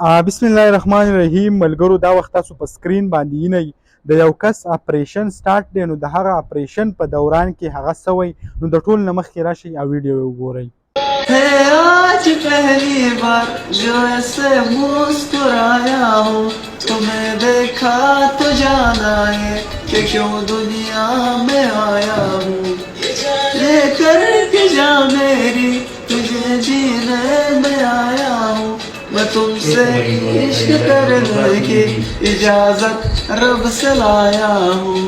بسم الله الرحمن الرحیم. ملګرو، دا وخت تاسو په سکرین باندې وینئ، د یو کس اپریشن سٹارټ دی. نو د هغه اپریشن په دوران کې هغه سوی، نو د ټول نه مخکې راشئ او ویډیو وګورئ. है आज पहली बार जो ऐसे मुस्कुराया हूँ, तुम्हें देखा तो जाना ये कि क्यों दुनिया में आया हूँ। ले करके जा मेरी तुझे जीने में आया हूँ मैं। तुमसे इश्क करने की इजाजत रब से लाया हूँ।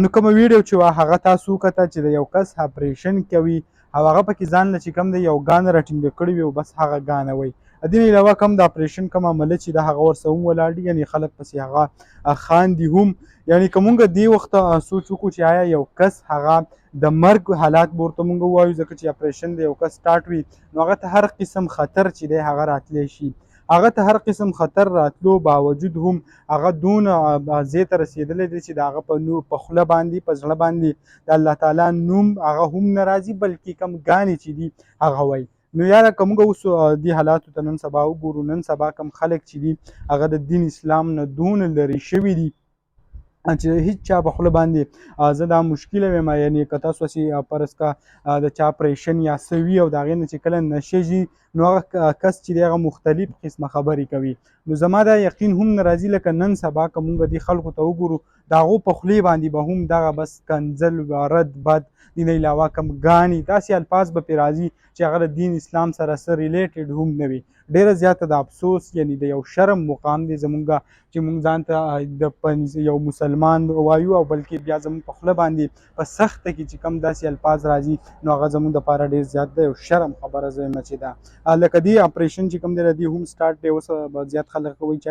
نو کومه ویډیو چې وه، هغه تاسو کته چې د یو کس اپریشن کوي او هغه پکې ځان له چې کوم دی یو ګانه راټینګه کړې وي او بس هغه ګانه وي. دې نه علاوه کوم د اپریشن کوم عمله چې د هغه ورسره هم ولاړ دي، یعنی خلک پسې هغه خاندي هم. یعنی که مونږ دې وخت سوچ وکړو چې آیا یو کس هغه د مرګ حالات به ورته مونږ ووایو، ځکه چې اپریشن د یو کس سټارټ وي، نو هغه ته هر قسم خطر چې دی هغه راتلی شي. هغه ته هر قسم خطر راتلو باوجود هم هغه دونه ځای ته رسېدلی دی چې د هغه په نو په خوله باندې، په زړه باندې د الله تعالی نوم هغه هم نه راځي، بلکې کم ګانې چې دي هغه وایي. نو یاره، که موږ اوس دې حالاتو ته نن سبا وګورو، نن سبا کم خلک چې دي هغه د دین اسلام نه دونه لرې شوي دي چې هیڅ چا په خوله باندې، زه دا مشکله وایم، یعنی که تاسو هسې فرض که د چا اپریشن یا څه وي او د هغې نه چې کله نشه ځي، نو هغه کس چې دی هغه مختلف قسمه خبرې کوي. نو زما دا یقین هم نه راځي، لکه نن سبا که مونږ دې خلکو ته وګورو، د هغو په خولې باندې به هم دغه بس کنځل، رد بد، دې نه علاوه کم ګانې، داسې الفاظ به پرې راځي چې هغه د دین اسلام سره څه related هم نه وي. ډېره زیاته د افسوس، یعنی د یو شرم مقام دی زمونږ چې مونږ ځان ته د یو مسلمان وایو او بلکې بیا زمونږ په خوله باندې په سخته کې چې کم داسې الفاظ راځي، نو هغه زمونږ دپاره ډېر زیات د یو شرم خبره زه وایم چې ده. لکه دې اپریشن چې کوم دی، د دې هم سټارټ دی. اوس به زیات خلک وایي چې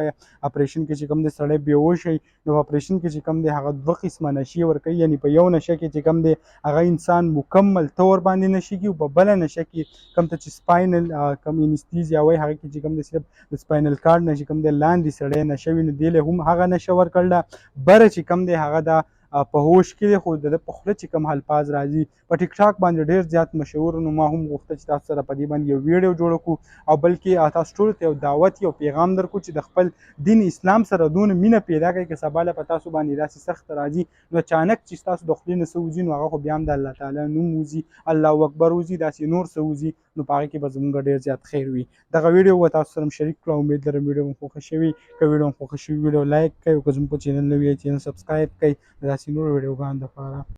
اپریشن کې چې کوم دی سړی بېهوش شي. نو اپریشن کې چې کوم دی هغه دوه قسمه نشې ورکوي، یعنی په یو نشه کې چې کوم دی هغه انسان مکمل طور باندې نشه کېږي او په بله نشه کې کوم ته چې spinal کوم anesthesia وایي، هغه کې چې کوم دی صرف د spinal cord نه چې کوم دی لاندې سړی نشه وي. نو دې له هم هغه نشه ورکړله. بره چې کوم دی هغه د په هوش کې دی، خو د ده په خوله چې کوم الفاظ راځي، په ټیک ټاک باندې ډېر زیات مشهور. نو ما هم غوښته چې تاسو سره په دې باندې یو ویډیو جوړه کړو او بلکې تاسو ټولو ته یو دعوت، یو پیغام درکړو چې د خپل دین اسلام سره دونه مینه پیدا کړئ که سبا له په تاسو باندې داسې سخت راځي، نو اچانک چې ستاسو د خولې نه څه وځي، نو هغه خو بیا هم د الله تعالی نوم وځي، الله اکبر وځي، داسې نور څه وځي، نو په هغه کې به زموږ ډېر زیات خیر وي. دغه ویډیو و تاسو سره شریک کړو. امید لرم ویډیو مو خوښه شوي. که ویډیو مو خوښه شوي، ویډیو لایک کړئ او که زموږ په چینل نوي یئ، چینل سبسکرایب کړئ د داسې نورو ویډیوګانو دپاره.